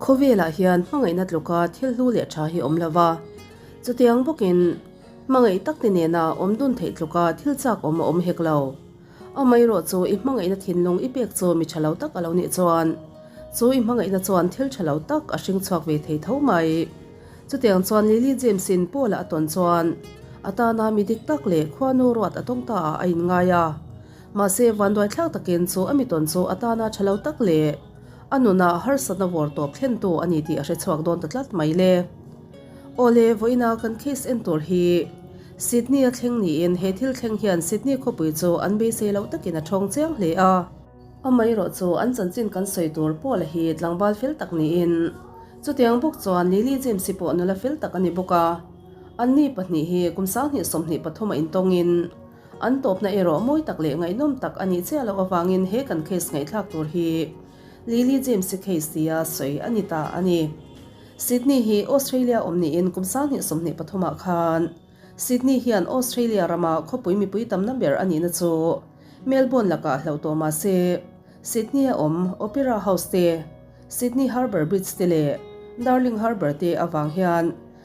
Khawvelah hian hmangaihna tluka thil hlu leh tha hi awm lo va, chutiang bawkin hmangaih takte nena awm dun theih tluka thil chak awm a awm hek lo. Amaherawh chu i hmangaihna thinlung i pek chu mi tha lo tak a lo nih chuan chu i hmangaihna chuan thil tha lo tak a hring chhuak ve thei tho mai. Chutiang chuan Lily James-in Paul-a a tawn chuan a tana mi dik tak leh khuanu ruat a tawng ta ah a inngai a. Mahse vanduaithlak takin chu a mi tawn chu a tana tha lo tak leh a nunah harsatna vawr tawp thlentu a ni tih a hre chhuak dawn ta tlat mai le. Awle, vawiina kan case en tur hi Sydney-a thleng niin he thil thleng hian Sydney khawpui chu an beisei loh takin a thawng chiang hle a. Amaherawh chu an chanchin kan sawi tur Paul-a hi tlangval fel tak niin chutiang bawk chuan Lily James-i pawh nula fel tak a ni bawk a. Anni pahnih hi kum 2023 a intawngin an tawpna erawh mawi tak leh ngaihnawm tak a nih chiah loh avangin he kan case ngaihthlak tur hi Lily James-i case tia sawi a ni ta a ni. Sydney hi Australia awm niin kum 2023 ah khan Sydney hian Australia rama khawpui mipui tamna ber a nihna chu Melbourne lakah hlauh tawh mah se, Sydney a awm Opera House te, Sydney Harbour Bridge te leh Darling Harbour te avang hian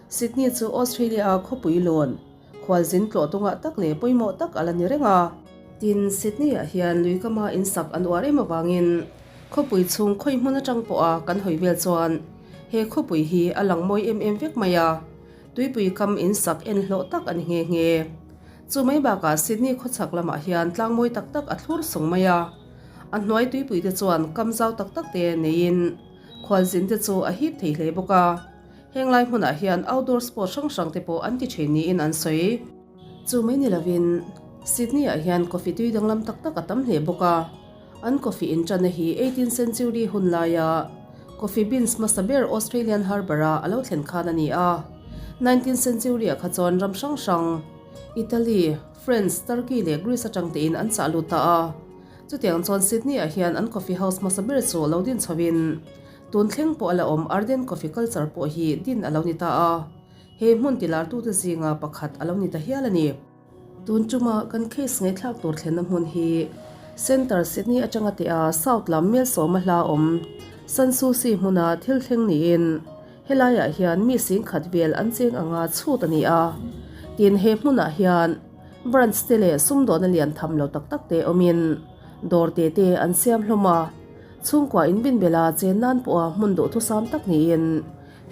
Sydney chu Australia-a khawpui lawn khualzin tlawh tungah tak leh pawimawh tak a la ni reng a. Tin, Sydney-ah hian lui kama insak an uar em avangin khawpui chhung khawi hmun atang pawha kan hawi vel chuan he khawpui hi a lang mawi em em vek mai a, tuipui kam insak en hlawh tak a ni nghe nghe. Chu mai bakah Sydney khawchhak lamah hian tlang mawi tak tak a thlur sung mai a, a hnuai tuipui te chuan kam zau tak tak te neiin khualzin te chu a hip thei hle bawk a. Heng lai hmunah hian outdoor sport hrang hrang te pawh an ti thin niin an sawi. Chu mai ni lovin Sydney ah hian coffee tui danglam tak tak a tam hle bawk a, an coffee inṭanna hi 18th century hun laia coffee beans hmasa ber Australian harbour a a lo thlen khan a ni a, 19th century ah kha chuan ram hrang hrang Italy, France, Turkey leh Greece atang tein an chah lut ta a. Chutiang chuan Sydney ah hian an coffee house hmasa ber chu lo din chhoin tun thleng pawh a la awm Arden Coffee Culture pawh hi din a lo ni ta a. He hmun tilartute zinga pakhat a lo ni ta hial a ni. Tun chuma kan case ngaihthlak tur thlenna hmun hi Centre Sydney atanga teh a South lam Melsawma hla awm Sansusi hmuna thil thleng niin helaiah hian mi singkhat vel an cheng anga chhut a ni a. Tin he hmunah hian branch te leh sumdawhna lian tham lo tak tak te awmin dawr te te an siam hlawm a. Chhungkua inbinbela chen nan pawha hmun duhthusam tak niin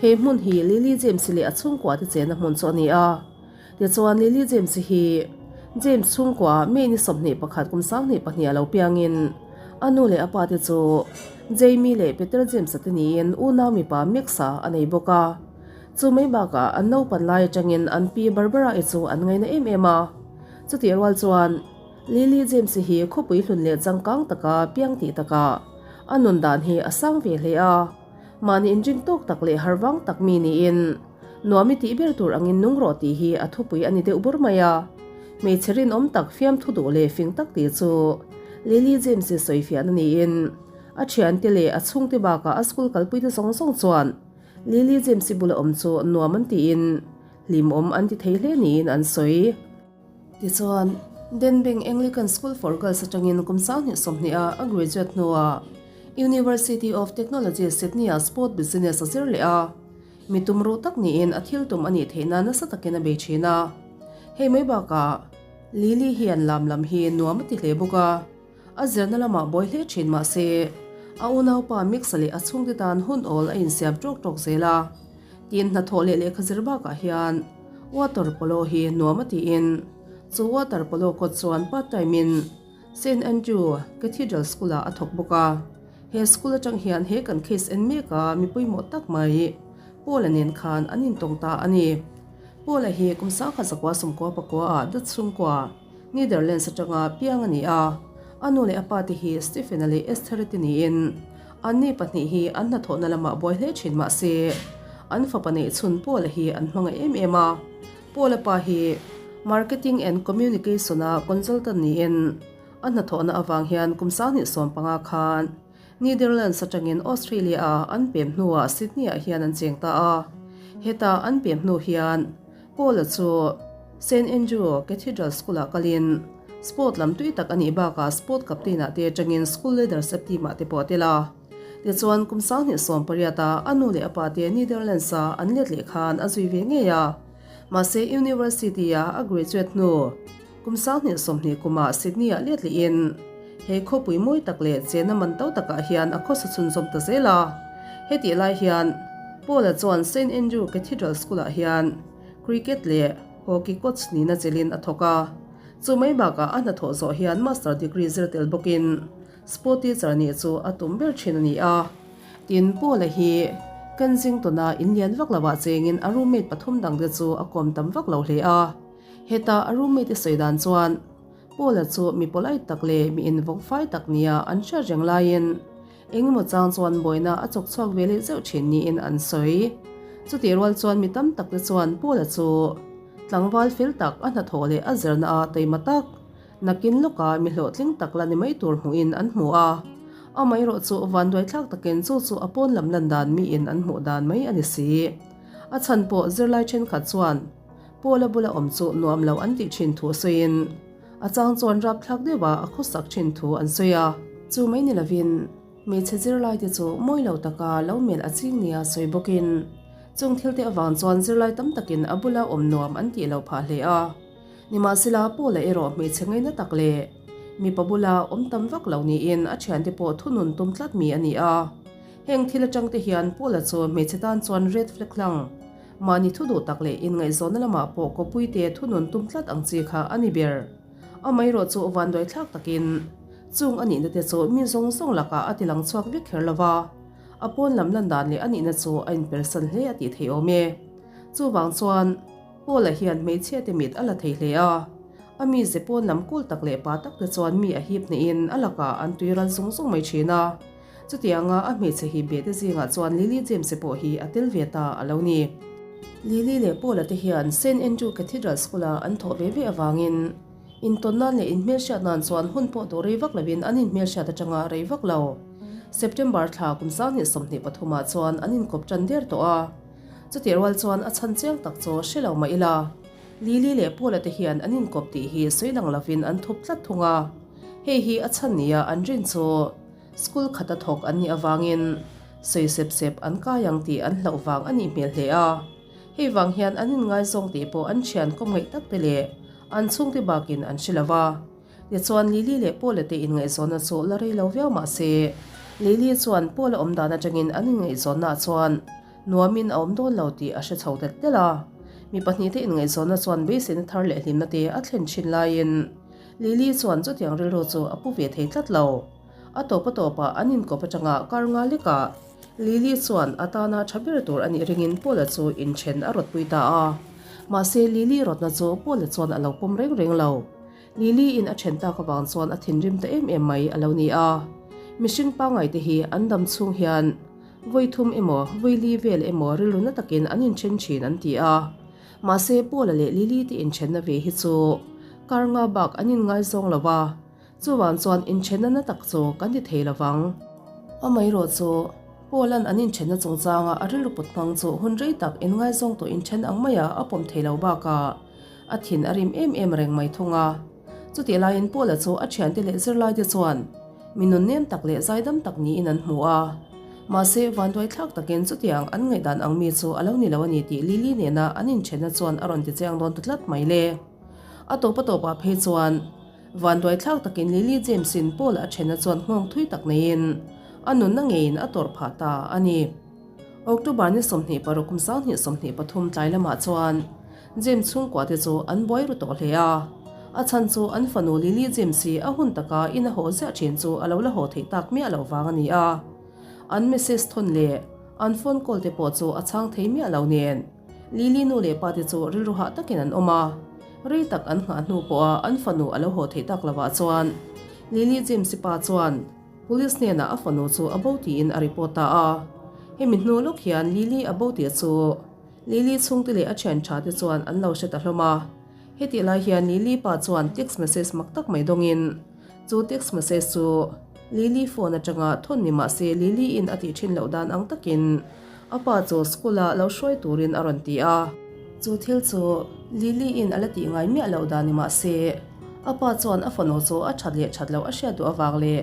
he hmun hi Lily James-i leh a chhungkua te chenna hmun chu a ni a. Tichuan Lily James-i hi James chhungkua May ni 21 kum 22 a lo piangin a nu leh a pa te chu Jamie leh Peter James-a te niin unau mipa Max-a a nei bawk a. Chu mai bakah an naupan lai atangin an pi Barbara-i chu an ngaina em em a. Chutih rual chuan Lily James-i hi khawpui hlun leh changkang taka piang tih takah a nun dan hi a sang ve hle a. Mahni inring tawk tak leh harvang tak mi niin nuam i tih ber tur angin nung rawh tih hi a thupui a ni deuh bur mai a. Hmeichhe rinawm tak fiamthu duh leh fing tak tih chu Lily James-i sawifiahna niin a thiante leh a chhungte bakah a school kalpuite zawng zawng chuan Lily James-i bula awm chu nuam an tiin hlimawm an ti thei hle niin an sawi. Tichuan, Denbigh Anglican School for Girls atangin kum 2020 a a graduate hnuah University of Technology Sydney-ah Sport Business a zir leh a. Mi tumruh tak niin a thil tum a nih theih nan nasa takin a bei thin a. Hei mai bakah, Lily hian lam lam hi nuam a ti hle bawk a. A zirna lamah buai hle thin mah se, a unaupa Mix-a leh a chhungte tan hun awl a insiam tawk tawk zel a. Tin hnathawh leh lehkha zir bakah hian water polo hi nuam a tiin chu water polo kawt chuan part time in Saint Andrew Cathedral School ah a thawk bawk a. He school atang hian he kan case en mek a mi pawimawh tak mai Paul-a nen khan an intawng ta a ni. Paul-a hi kum 1999 ah Dutch chhungkua Netherlands atanga piang a ni a, a nu leh a pa te hi Stephen-a leh Esther-i te niin anni pahnih hi an hnathawhna lamah buai hle thin mah se an fapa neih chhun Paul-a hi an hmangaih em em a. Paul-a pa hi Marketing and Communication-a consultant niin a hnathawhna avang hian kum 2015 khan Netherlands atangin Australia-a an pem hnuah Sydney-ah hian an cheng ta a. Heta an pem hnu hian Paul-a chu Saint Andrew Cathedral School-ah kalin sport lam tui tak a nih bakah sport captain-ah te atangin school leadership team-ah te pawh a tel a. Tichuan, kum 2018 a a nu leh a pa te Netherlands-a an let leh khan a zui ve ngei a. Mahse, University-a a graduate hnu kum 2020 kumah Sydney-ah let lehin he khawpui mawi tak leh chena man to takah hian a khawsa chhunzawm ta zel a. Hetih lai hian Paul-a chuan Saint Andrew Cathedral School-ah hian cricket leh hockey coach nihna chelin a thawk a. Chu mai bakah a hnathawh zawh hian master degree zir tel bawkin Sport teacher nih chu a tum ber thin a ni a. Tin, Paul-a hi Kensington-a in lian vak lovah chengin a roommate pathum dangte chu a kawm tam vak lo hle a. Heta a roommate-i sawi dan chuan Paul-a chu mi polite tak leh mi invawng fai tak nia an hriat reng laiin engemaw chang chuan buaina a chawk chhuak ve leh zeuh thin niin an sawi. Chutih rual chuan mi tam takte chuan Paul-a chu tlangval fel tak a hnathawh leh a zirna a taima tak Nakin lawka mi hlawhtling tak la ni mai tur hmuhin an hmu a, amaherawh chu vanduaithlak takin chu chu a pawn lam lan dan miin an hmuh dan mai a ni si. A chhan pawh zirlai thenkhat chuan Paula bula awm chu nuam lo an tih thin thu sawiin a chang chuan rapthlak deuha a khawsak thin thu an sawi a. Chu mai ni lovin hmeichhe zirlaite chu mawi lo taka lo melh a ching nia sawi bawkin chung thilte avang chuan zirlai tam takin a bula awm nuam an tih loh phah hle a. Nimahsela, Paula erawh hmeichhe ngaina tak leh mipa bula awm tam vak lo niin a thiante pawh thunun tum tlat mi a ni a. Heng thil atangte hian Paula chu hmeichhe tan chuan red flag hlang, mahni thu duh tak leh inngaihzawnna lamah pawh kawpuite thunun tum tlat ang chi kha a ni ber. Amaherawh chu vanduaithlak takin chung a nihna te chu mi zawng zawng lakah a tilang chhuak vek kher lo va, a pawn lam lan dan leh a nihna chu a inpersan hle a tih theih awm e. Chuvang chuan. Paula hian hmeichhia te mit a la thei hle a, a mize pawn lam kul tak leh pa tak te chuan mi a hip hnehin a lakah an tui ral zung zung mai thin a. Chutianga a hmeichhe hip ve te zingah chuan Lily James-i pawh hi a tel ve ta a lo ni. Lily leh Paula te hian Saint Andrew Cathedral School-a an thawh ve ve avangin intawn nan leh inhmelhriat nan chuan hun pawh duh rei vak lovin an inhmelhriat atanga rei vak lo. September thla kum 2023 ah chuan an inkawp tan der tawh a. Chutih rual chuan a chhan chiang tak chu hre lo mah ila, Lily leh Paula te hian an inkawp tih hi sawi lang lovin an thup tlat thung a. Hei hi a chhan nia an rin chu school khata thawk an nih avangin sawi sep sep an kai ang tih an hlauh vang a nih hmel hle a. Hei vang hian an inngaizawng tih pawh an thian kawm ngaih tak te leh an chhungte bakin an hre lo va. Tichuan, Lily leh Paula te inngaihzawnna chu la rei lo viau mah se, Lily chuan Paula awm dan atangin an inngaihzawnnaah chuan nuamin a awm dawn lo tih a hre chho tel tel a. Mi pahnihte inngaihzawnna chuan beiseina thar leh hlimna te a thlen thin laiin Lily chuan chutiang rilru chu a pu ve thei tlat lo. A tawp a tawpah an inkawp atanga kar nga lekah Lily chuan a tana tha ber tur a nih ringin Paula chu inthen a rawtpui ta a. Mahse, Lily rawtna chu Paula chuan a lo pawm reng reng lo. Lily in a then tak avang chuan a thinrim ta em em mai a lo ni a. Mihring pangngai te hi an dam chhung hian vawi thum emaw vawi li vel emaw rilru na takin an inthen thin an ti a. Mahse Paula leh Lily te inthenna ve hi chu kar nga bak an inngaizawng lo a, chuvang chuan inthenna na tak chu kan ti thei lovang. Amaherawh chu Paula'n an inthenna chungchanga a rilru put hmang chu hun rei tak inngaizawng tawh inthen ang maia a pawm thei lo bakah A thin a rim em em reng mai thung a. Chutih laiin Paula chu a thiante leh zirlaite chuan mi nunnem tak leh zaidam tak niin an hmu a. Mahse, vanduaithlak takin chutiang an ngaihdan ang mi chu a lo ni lo a ni tih Lily nena an inthenna chuan a rawn ti chiang dawn ta tlat mai le. A tawp a tawpah phei chuan vanduaithlak takin Lily James-in Paula a thenna chuan nghawng thui tak neiin a nunna ngeiin a tawrh phah ta a ni. October ni 26 kum 2023 tlai lamah chuan James chhungkua te chu an buai ru tawh hle a, a chhan chu an fanu Lily James hi a hun taka in a haw ziah thin chu a lo la haw theih tak miah loh vang a ni a. An message thawn leh an phone call te pawh chu a chhang thei miah lo nen Lily nu leh pa te chu rilru hah takin an awm a, rei tak an nghah hnu pawha an fanu a lo haw theih tak lovah chuan Lily James-i pa chuan Police hnenah a fanu chu a bo tiin a report ta a. Hemi hnu lawk hian Lily a bo tih chu Lily chhungte leh a thian tha te chuan an lo hre ta hlawm a. Hetih lai hian Lily pa chuan text message mak tak mai dawngin chu text message chu Lily phone atanga thawn ni mahse Lily in a tih thin loh dan ang takin a pa chu school ah lo hruai turin a rawn ti a. Chu thil chu Lily in a la tih ngai miah loh dan ni mahse a pa chuan a fanu chu a that leh that loh a hriat duh avang leh.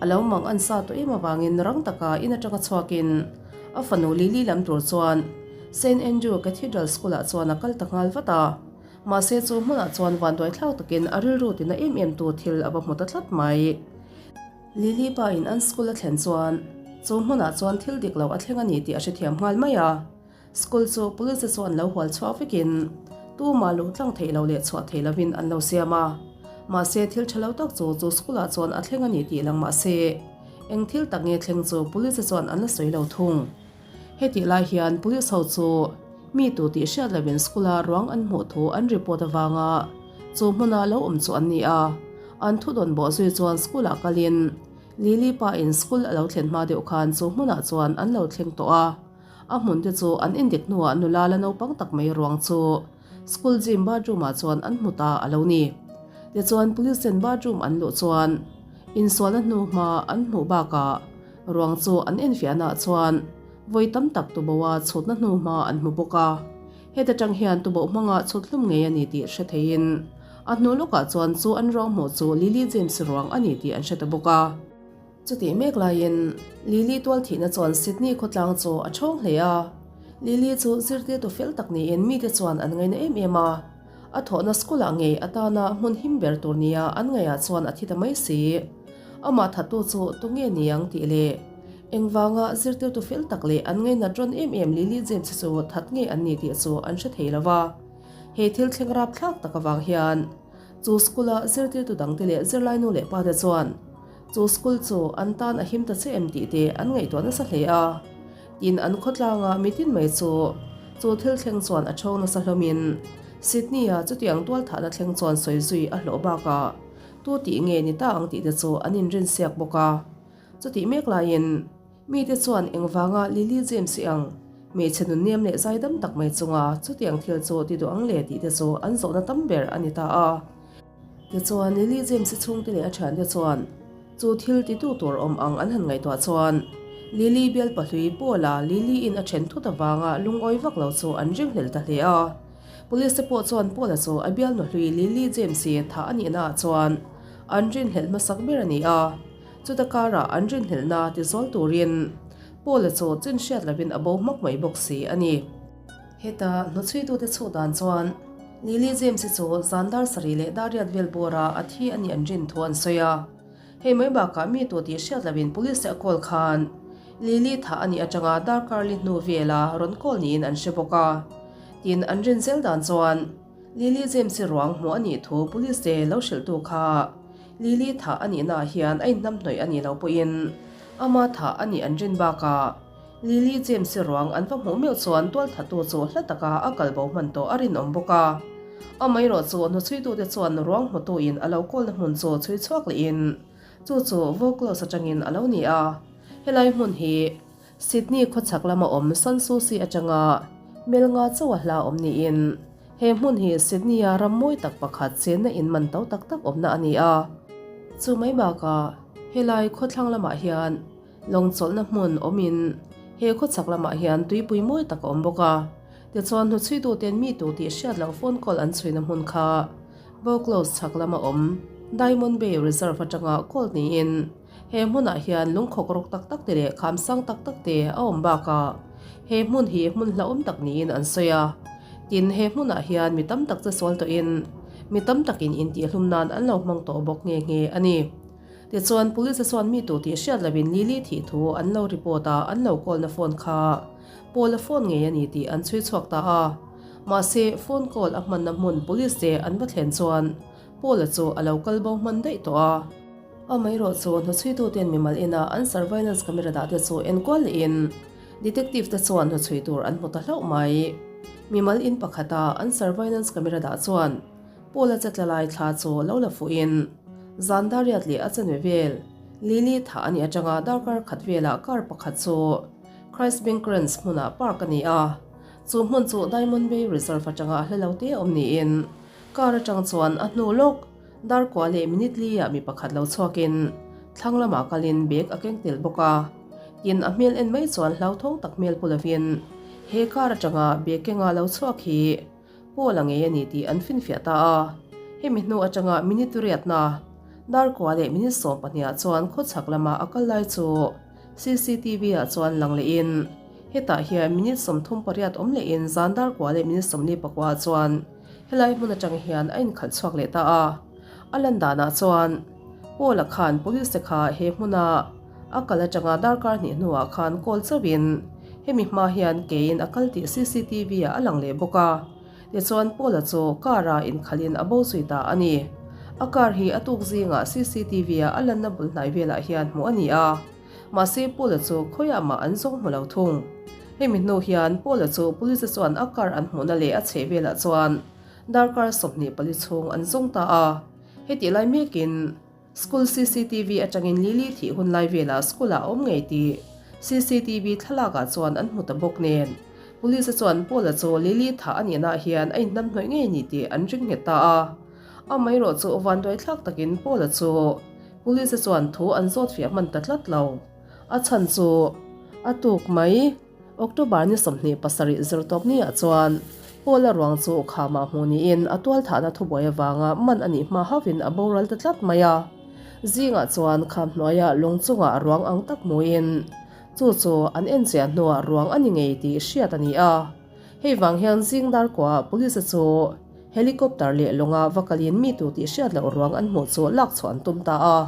A lo mang an sa tawh em avangin rang taka in atanga chhuakin a fanu Lily lam tur chuan Saint Andrew Cathedral School-ah chuan a kal ta nghal vat a. Mahse chu hmunah chuan vanduai thlak takin a rilru tina em em tu thil a va hmu ta tlat mai. Lily pa in an school a thlen chuan chu hmunah chuan thil dik lo a thleng a ni tih a hrethiam nghal mai a. School chu police te chu an lo hual chhuak vekin tumah luh tlang theih lo leh chhuah theih lovin an lo siam a. Mahse thil tha lo tak chu chu school ah chuan a thleng a ni tih lang mahse eng thil tak nge thleng chu police te chuan an la sawi lo thung. Hetih lai hian police ho chu mi tu tih hriat lovin school a ruang an hmuh thu an report avanga chu hmuna lo awm chu an ni a. An thu dawn bawh zui chuan school ah kalin Lily pa in school a lo thlen hma deuh khan chu hmunah chuan an lo thleng tawh a. A hmun te chu an indik hnuah nula la naupang tak mai ruang chu school gym bathroom ah chuan an hmu ta a lo ni. Tichuan police ten bathroom an luh chuan insualna hnu hma an hmuh bakah ruang chu an enfiahna ah chuan vawi tam tak tuboh-a chhutna hnu hma an hmu bawk a. Heta tang hian tuboh hmanga chhut hlum ngei a ni tih hre theiin a hnu lawkah chuan chu an ruang hmuh chu Lily James ruang a ni tih an hre ta bawk a. Chutih mek laiin Lily tual thihna chuan Sydney khawtlang chu a ṭhawng hle a. Lily chu zirtirtu fel tak niin mite chuan an ngaina em em a. A thawhna school-ah ngei atana hmun him ber tur nia an ngaihah chuan a thi ta mai si. Amah thattu chu tunge ni ang tih leh engvanga zirtirtu fel tak leh an ngainat rawn em em Lily James chu that nge an ni tih chu an hre thei lo va. He thil thleng rapthlak tak avang hian chu school-a zirtirtu dangte leh zirlai nu leh pate chuan Chu school chu an tan a him ta che em tih te an ngaihtuah nasa hle a. Tin, an khawtlanga mitin mai chu chu thil thleng chuan a ṭhawng nasa hlawmin Sydney-a chutiang tualthahna thleng chuan sawi zui a hlawh bakah tu tih nge ni ta ang tih te chu an inrinsiak bawk a. Chutih mek laiin mite chuan engvanga Lily James i ang hmeichhe nunnem leh zaidam tak mai chunga chutiang thil chu ti duh ang le tih te chu an zawhna tam ber a ni ta a. Tichuan, Lily James-i chhungte leh a thiante chuan chu thil titu tur awm ang an han ngaihtuah chuan Lily bial pahlui Paul-a Lily-in a then thut avanga lungawi vak lo chu an ringhlel ta hle a. Police te pawh chuan Paul-a chu a bialnu hlui Lily James-i thah a nihna ah chuan an rinhlelh hmasak ber a ni a. Chuta karah an rinhlelhna tizawl turin Paul-a chu chin hriat lovin a bo hmak mai bawk si a ni. Heta hnuchhuitute chhuh dan chuan Lily James-i chu zan dar sarih leh dar riat vel bawra a thi a nih an rin thu an sawi a. Hei mai bakah mi tu tih hriat loin police te a call khan Lily thah a nih atanga darkar li hnu vela rawn call niin an hre bawk a. Tin, an rin zel dan chuan Lily James-i ruang hmuh a nih thu police te lo hrilhtu kha Lily thah a nihnaah hian a inhnamhnawih a nih loh pawhin ama thah a nih an rin bakah Lily James-i ruang an va hmuh meuh chuan tualthattu chu hla taka a kal bo hman tawh a rinawm bawk a. Amaherawh chu hnuchhuitute chuan ruang hmutuin a lo kawlna hmun chu chhui chhuak lehin chu chu Vaucluse atangin a lo ni a. Helai hmun hi Sydney khawchhak lama awm Sanssouci atanga mel nga chauha hla awm niin he hmun hi Sydney-a ram mawi tak pakhat chenna in man to tak tak awmna a ni a. Chu mai bakah helai khawthlang lamah hian Lawng chawlhna hmun awmin he khawchhak lamah hian tuipui mawi tak a awm bawk a. Tichuan hnuchhuituten mi tu tih hriat loh phone call an chhuina hmun kha Vaucluse chhak lama awm Diamond Bay Reserve atanga call niin he hmunah hian lungkhawk rawk tak tak te leh kham sang tak tak te a awm bakah he hmun hi hmun hlauhawm tak niin an sawi a. Tin, he hmunah hian mi tam tak che sual tawhin mi tam takin intihhlum nan an lo hmang tawh bawk nghe nghe a ni. Tichuan, Police chuan mi tu tih hriat loin Lily thih thu an lo report a, an lo call na phone kha Paul-a phone ngei a ni tih an chhui chhuak ta a. Mahse, phone call a hmanna hmun Police te an va thlen chuan Paul-a chu a lo kal bo hman daih tawh a. Amaherawh chu hnuchhuituten mimal ina an surveillance camera dah te chu enkual lehin detective te chuan hnuchhui tur an hmu ta hlauh mai. Mimal in pakhata an surveillance camera dah chuan Paul-a chetla lai thla chu lo la fuhin zan dariat leh a chanve vel Lily thah a nih atanga darkar khat velah car pakhat chu Christ Bankrans hmunah park a ni a, chu hmun chu Diamond Bay Reserve atanga a hla lo te awm niin car atang chuan a hnu lawk darkua leh minute li ah mi pakhat lo chhuakin thlang lamah kalin bag a keng tel bawk a, tin a hmel en mai chuan hlauthawng tak hmel pu lovin he car atanga bag kenga lo chhuak hi Paul a ngei a ni tih an finfiah ta a. Hemi hnu atanga minute riatna. Darkua leh minute sawmpahnih ah chuan khawchhak lama a kal lai chu CCTV ah chuan lang lehin hetah hian minute 38 awm lehin zan darkua leh minute 49 ah chuan helai hmun atang hian a inkhalh chhuak leh ta a. A lan danah chuan Paul-a khan police te kha he hmuna a kal atanga darkar hnih hnuah khan call chauhin hemi hma hian keiin a kal tih CCTV ah a lang leh bawk a. Tichuan Paul-a chu car-a inkhalhin a bo zui ta a ni. A car hi a tuk zingah CCTV-a a lanna bul hnai velah hian hmuh a ni a. Mahse Paul-a chu khawiah mah an zawng hmu lo thung. Hemi hnu hian Paul-a chu police-te chuan a car an hmuhna leh a chheh velah chuan darkar 24 chhung an zawng ta a. Hetih lai mekin School cctv atangin Lily thih hun lai velah school ah a awm ngei tih cctv thlalak ah chuan an hmu ta bawk nen. Police a chuan Paul-a chu Lily thah a nihna ah hian a inhnam hnawih ngei ni tih an ring nghet ta a. Amaherawh chu vanduai thlak takin Paul-a chu Police a chuan thu an zawt fiah hman ta tlat lo. A chhan chu a tuk mai. October ni 27 zirtawp ni ah chuan Paul-a ruang chu khamah hmuh niin a tualthahna thubuai avanga man a nih hma hauhin a boral ta tlat mai a. Zingah chuan kham hnuaiah lung chungah ruang ang tak hmuhin chu chu an enchiah hnuah ruang a ni ngei tih hriat a ni a. Hei vang hian zing dar kuahah police chu helicopter leh lawnga va kalin mi tu tih hriat loh ruang an hmuh chu lak chhuah an tum ta a.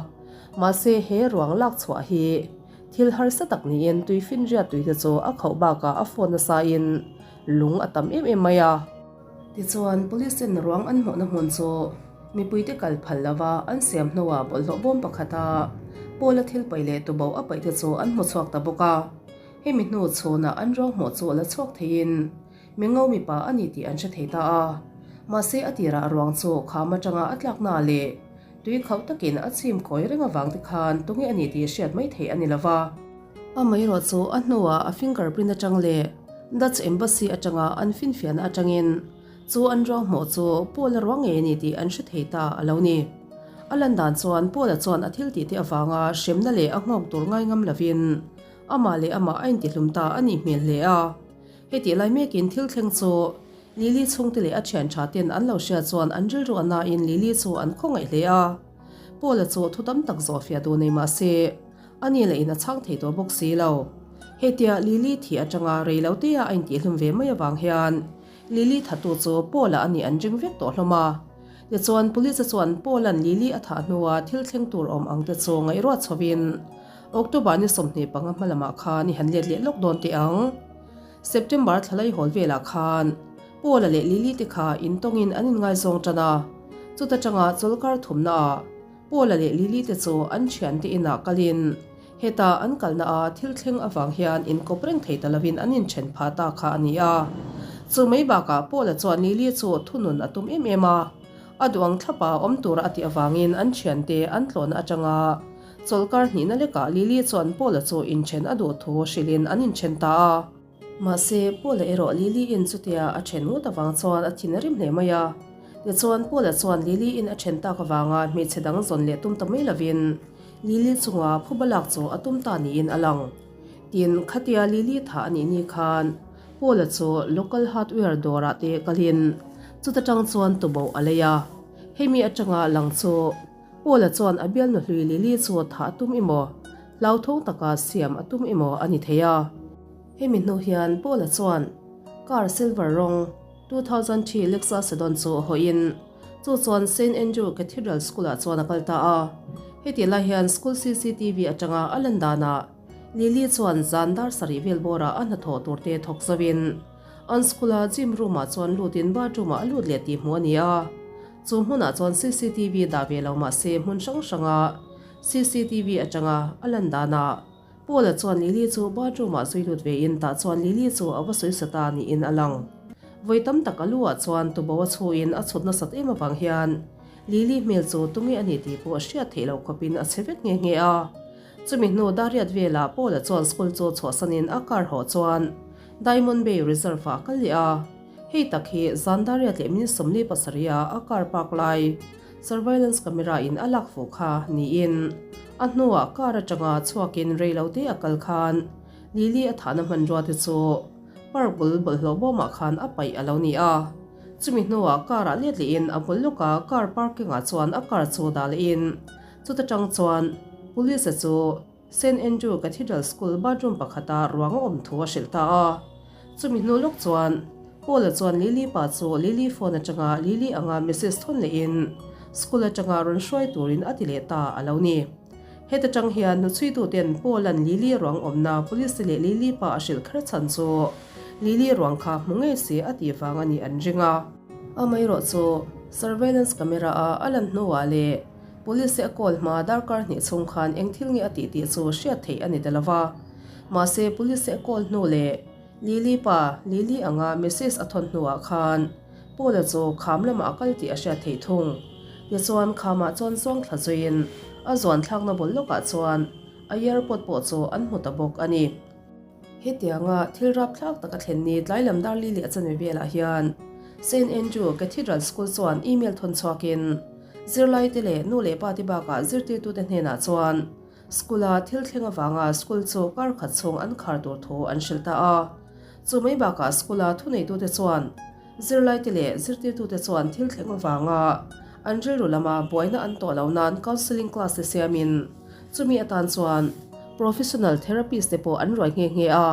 Mahse he ruang lak chhuah hi Thil harsa tak niin tui finriat tui te chu a khauh bakah a phone nasain lung a tam em em mai a. Tichuan, Police ten ruang an hmuhna hmun chu mipuite kal phal lova an siam hnuah bawlhhlawh bawm pakhata Paul-a thil paih leh tuboh a paih te chu an hmu chhuak ta bawk a. Hemi hnu chhunah an ruang hmuh chu la chhuak theiin Mingo mipa a ni tih an hre thei ta a. Mahse a tirah ruang chu kham atanga a tlakna leh Tui khauh takin a chim kawi reng avang te khan tunge a ni tih hriat mai theih a ni lova. Amaherawh chu a hnuah a fingerprint atang leh Dutch Embassy atanga an finfiahna atangin chu an ruang hmuh chu Paul-a ruang ngei a ni tih an hre thei ta a lo ni. A lan dan chuan Paul-a chuan a thil tihte avanga hremna leh a nghawk tur ngai ngam lovin amah leh amah a intihlum ta a nih hmel hle a. Hetih lai mekin thil thleng chu Lily chhungte leh a thian tha ten an lo hria chuan an rilru a nain Lily chu an khawngaih hle a. Paul-a chu thu tam tak zawh fiah duh nei mah se, a ni leh in a chhang thei tawh bawk si lo. Hetia Lily thih atanga rei lo te a a intihlum ve mai avang hian Lily thatu chu Paul-a a nih an ring vek tawh hlawm a. Tichuan Police-a chuan Paul-a'n Lily a thah hnua thil thleng tur awm ang te chu ngaihruat chhovin October ni 25 hma lamah khan i han let leh lawk dawn teh ang. September thlalai hawl velah khan Paul-a leh Lily te kha intawngin an inngaizawng tan a. Chuta tanga chawlkar thumnaah Paul-a leh Lily te chu an thiante inah kalin heta an kalna a thil thleng avang hian inkawp reng thei ta lovin an inthen phah ta kha a ni a. Chu mai bakah Paul-a chuan Lily chu thunun a tum em em a, a duh ang thlapa awm tura a tih avangin an thiante an tlawhna atanga Chawlhkar hnihna lekah Lily chuan Paul-a chu inthen a duh thu hrilhin an inthen ta a. Mahse, Paul-a erawh Lily-in chutia a then ngawt avang chuan a thin a rim hle mai a. Tichuan, Paul-a chuan Lily-in a then tak avanga hmeichhe dang zawn leh tum ta mai lovin Lily chunga phuba lak chu a tum ta niin a lang. Tin, khatia Lily thah a nih ni khan Paul-a chu local hardware dawrah te kalin chuta tang chuan tuboh a lei a. Hemi atanga lang chu Paul-a chuan a bialnu hlui Lily chu thah a tum emaw, hlauthawng taka siam a tum emaw a ni thei a. Hemi hnu hian Paul-a chuan car silver rawng 2003 Lexus Sedan chu hawiin chu chuan Saint Andrew Cathedral School-ah chuan a kal ta a. Hetih lai hian school cctv atanga a lan danah Lily chuan zan dar sarih vel bawrah a hnathawh turte thawk zoin an school-a gym room-ah chuan lutin bathroom-ah a lut leh tih hmuh a ni a. Chu hmunah chuan cctv dah ve lo mah se hmun hrang hranga cctv atanga a lan danah Paul-a chuan Lily chu bathroom-ah zui lut vein tah chuan Lily chu a va sawi sa ta niin a lang. Vawi tam tak a lu ah chuan tubo a chhuin a chhut nasat em avang hian Lily hmel chu tunge a ni tih pawh hriat theih loh khawpin a che vek nghe nghe a. Chumi hnu dariat velah Paul-a chuan school chu chhuahsanin a car hawh chuan Diamond Bay Reserve-ah a kal leh a. Hei tak hi zan dariat leh minute 47 a a car park lai surveillance camera in a lak fuh kha niin a hnuah car atanga chhuakin rei lo te a kal khan Lily a thahna hmanrua te chu park bul bawlhhlawh bawmah khan a paih a lo ni a. Chumi hnuah car ah let lehin a bul lawka car parking ah chuan a car chu dah lehin. Chuta tang chuan Police-a chu Saint Andrew Cathedral School bathroom pakhata ruang a awm thu a hrilh ta a. Chumi hnu lawk chuan Paul-a chuan Lily pa chu Lily phone atanga Lily anga message thawn lehin school atanga rawn hruai turin a ti leh ta a lo ni. Heta tang hian hnuchhuituten Paul-a'n Lily ruang awmna police te leh Lily pa a hrilh kher chhan chu Lily ruang kha hmu ngei se a tih vang a nih an ring a. Amaherawhchu, surveillance camera-a a lan hnuah leh Police te a call hma darkar hnih chhung khan eng thil nge a tih tih chu hriat theih a ni ta lo va. Mahse, police te a call hnu leh Lily pa, Lily anga message a thawn hnuah khan Paul-a chu kham lamah a kal tih a hriat theih thung. Tichuan, khamah chuan zawng thla zuiin a zuan thlakna bul lawkah chuan a earpod pawh chu an hmu ta bawk a ni. Hetianga thil rapthlak tak a thlen ni tlai lam dar li leh a chanve velah hian Saint Andrew Cathedral School chuan email thawn chhuakin zirlaite leh nu leh pate bakah zirtirtute hnenah chuan school-a thil thleng avanga school chu kar khat chhung an khar tur thu an hrilh ta a. Chu mai bakah school-a thuneitute chuan zirlaite leh zirtirtute chuan thil thleng avanga an rilru lama buaina an tawh loh nan counselling class te siamin Chumi atan chuan professional therapist te pawh an ruai nghe nghe a,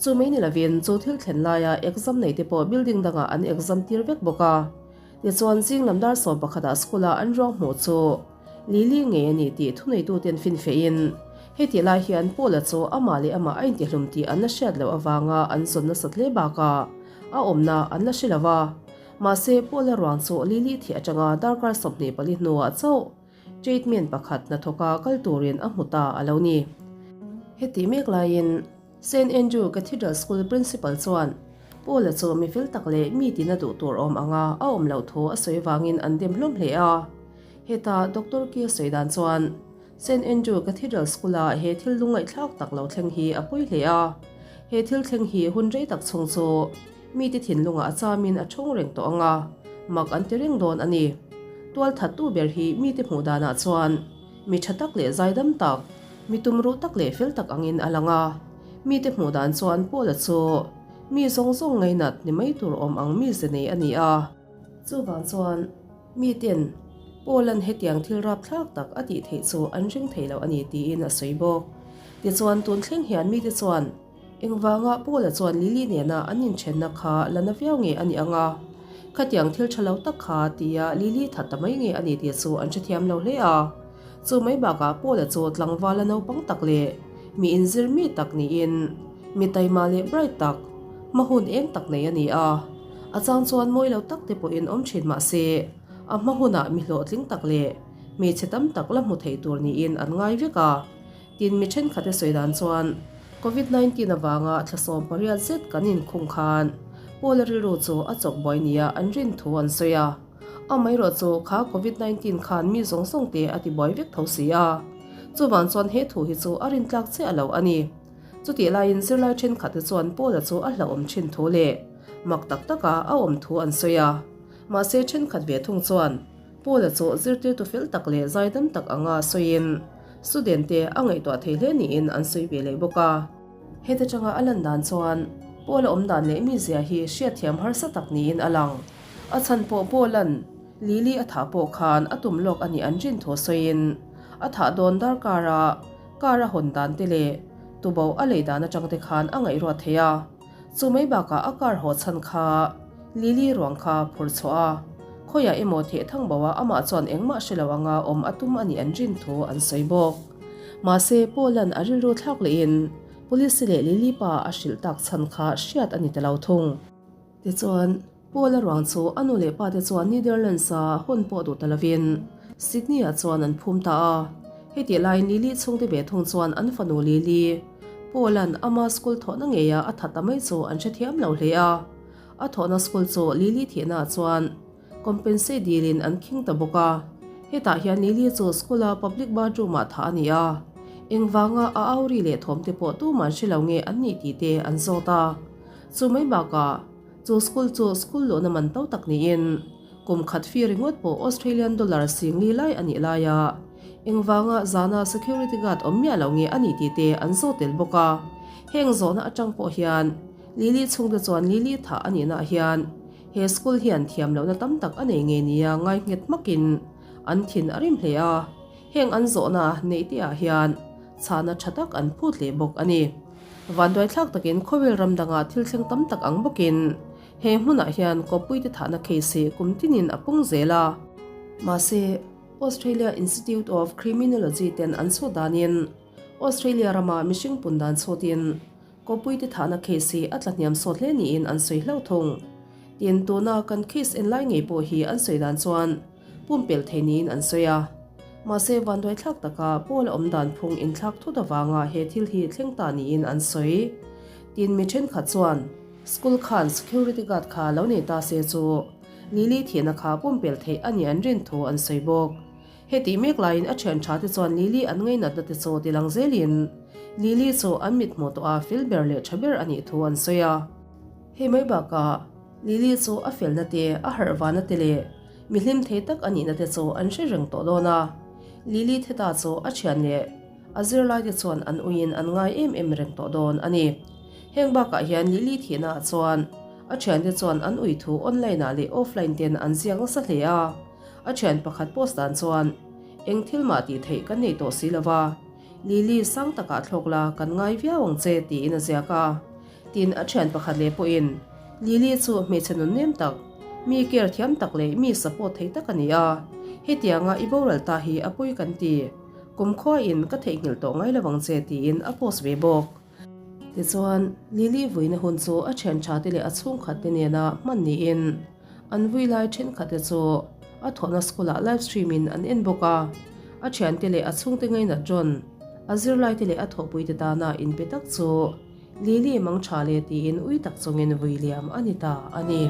chu mai ni lovin chu thil thlen laia exam nei te pawh building dangah an exam tir vek bawk a. Tichuan zing lam dar 11 ah school a an ruang hmuh chu Lily ngei a ni tih thuneituten finfehin heti lai hian Paula chu amah leh amah a intihlum tih an la hriat loh avanga an zawn nasat hle bakah a awmna an la hre lo va. Mahse Paula ruang chu Lily thih atanga darkar 24 hnuah chauh Treatment pakhat hnathawka kal turin a hmu ta a lo ni. Heti mek laiin Saint Andrew Cathedral School Principal chuan Paul-a chu mi fel tak leh mi tina duh tur awm anga a awm loh thu a sawi vangin an dem hlawm hle a. Heta Doctor Key a sawi dan chuan Saint Andrew Cathedral School-a he thil lungngaihthlak tak lo thleng hi a pawi hle a. He thil thleng hi hun rei tak chhung chu mite thinlungah a chamin a thawng reng tawh ang a, mak an ti reng dawn a ni. Tual thattu ber hi mite hmuh danah chuan mi tha tak leh zaidam tak, mi tumruh tak leh fel tak angin a lang a. Mite hmuh dan chuan Paula chu mi zawng zawng ngainat ni mai tur awm ang mi ze nei a ni a. Chuvang chuan miten Paula'n hetiang thil rapthlak tak a tih theih chu an ring thei lo a ni tiin a sawi bawk. Tichuan tun thleng hian mite chuan Engvanga Paula chuan Lily nena an inthenna kha la na viau nge a nih ang a? Khatiang thil tha lo tak kha tia Lily that ta mai nge a ni tih chu an hrethiam lo hle a. Chu mai bakah Paula chu tlangvala naupang tak leh mi inzir mi tak niin mi taima leh bright tak, hma hun eng tak nei a ni a. A chang chuan mawi lo tak te pawhin awm thin mah se a hma hunah mi hlawhtling tak leh hmeichhe tam tak la hmu thei tur niin an ngai vek a. Tin, mi thenkhat e sawi dan chuan Covid 19 avanga thla 18 zet kan inkhung khan Paula rilru chu a chawk buai nia an rin thu an sawi a. Amaherawh chu kha Covid 19 khan mi zawng zawng te a ti buai vek tho si a. Chuvang chuan he thu hi chu a rintlak chiah lo a ni. Chutih laiin zirlai thenkhat te chuan Paula chu a hlauhawm thin thu leh mak tak taka a awm thu an sawi a. Mahse thenkhat ve thung chuan Paula chu zirtirtu fel tak leh zaidam tak anga sawiin student te a ngaihtuah thei hle niin an sawi ve leh bawk a. Heta tanga a lan dan chuan Paula awm dan leh mizia hi hriatthiam harsa tak niin a lang. A chhan pawh Paula'n Lily a thah pawh khan a tum lawk a nih an rin thu sawiin a thah dawn darkar a car a hawn dan te leh tuboh a lei dan atang te khan a ngaihruat thei a. Chu mai bakah a car haw chhan kha Lily ruang kha phur chhuah a, khawiah emaw theh thang bo a amah chuan engmah hre lo anga awm a tum a nih an rin thu an sawi bawk. Mahse, Paul-a'n a rilru thlak lehin Police leh Lily pa a hrilh tak chhan kha hriat a ni ta lo thung. Tichuan, Paul-a ruang chu a nu leh pate chuan Netherlands-a hawn pawh duh ta lovin Sydney-ah chuan an phum ta a. Hetih laiin Lily chhungte ve thung chuan an fanu Lily, Paul-a'n ama school thawhna ngeia a that ta mai chu an hrethiam lo hle a. A thawhna school chu Lily thihnaah chuan compensate dilin an khing ta bawk a. Hetah hian Lily chu school-a public bathroom-ah thah a ni a. Engvanga a au ri leh thawmte pawh tuman hre lo nge an nih tih te an zawt a. Chu mai bakah chu school chu school luhna man to tak niin kum khat fee ringawt pawh Australian dollar 10,000 lai a nih laia engvanga zana security guard awm miah lo nge a nih tih te an zawt tel bawk a. Heng zawhna atang pawh hian Lily chhungte chuan Lily thah a nihnaah hian he school hian thiam lohna tam tak a nei ngei nia ngai nghet hmakin an thin a rim hle a. Heng an zawhna neih te ah hian chhana tha tak an phut leh bawk a ni. Vanduaithlak takin khawvel ram dangah thil thleng tam tak ang bawkin he hmunah hian kawppuite thahna case hi kum tinin a pung zel a. Mahse, Australia Institute of Criminology ten an chhut danin Australia rama mihring pun dan chhutin Kawpuite thahna case hi a tla hniam sawt hle niin an sawi hlauh thung. Tin, tuna kan case en lai ngei pawh hi an sawi dan chuan pumpelh thei niin an sawi a. Mahse, vanduaithlak taka Paul a awm dan phung inthlak thut avanga he thil hi thleng ta niin an sawi. Tin, mi thenkhat chuan school khan security guard kha lo nei ta se chu Lily thihna kha pumpelh theih a nih an rin thu an sawi bawk. Hetih mek laiin a thian tha te chuan Lily an ngainatna te chu ti lang zelin Lily chu an mit hmuh tawh a fel ber leh tha ber a nih thu an sawi a. Hei mai bakah Lily chu a felna te, a harh vana te leh mi hlim thei tak a nihna te chu an hre reng tawh dawn a. Lily theta chu a thian leh a zirlai te chuan an uiin an ngai em em reng tawh dawn a ni. Heng bakah hian Lily thihna ah chuan a thiante chuan an ui thu online ah leh offline ten an ziak nasa hle a. A thian pakhat post dan chuan, Eng thil mah tih theih kan nei tawh si lo va, Lily sang takah thlawk la kan ngai viau ang che tiin a ziak a. Tin, a thian pakhat leh pawhin, Lily chu hmeichhe nun nem tak, mi care thiam tak leh mi support thei tak a ni a, hetianga i boral ta hi a pawi kan ti, kumkhuain ka theihnghilh tawh ngai lo ang che tiin a post ve bawk. Tichuan, Lily vuina hun chu a thian tha te leh a chhungkhat te nena hman niin, An vui lai thenkhatte chu a thawhna school ah live stream in an en bawk a, a thiante leh a chhungte ngainat rawn, a zirlaite leh a thawhpuite tana inpe tak chu Lily mang tha le tiin ui tak chungin vui liam a ni ta a ni.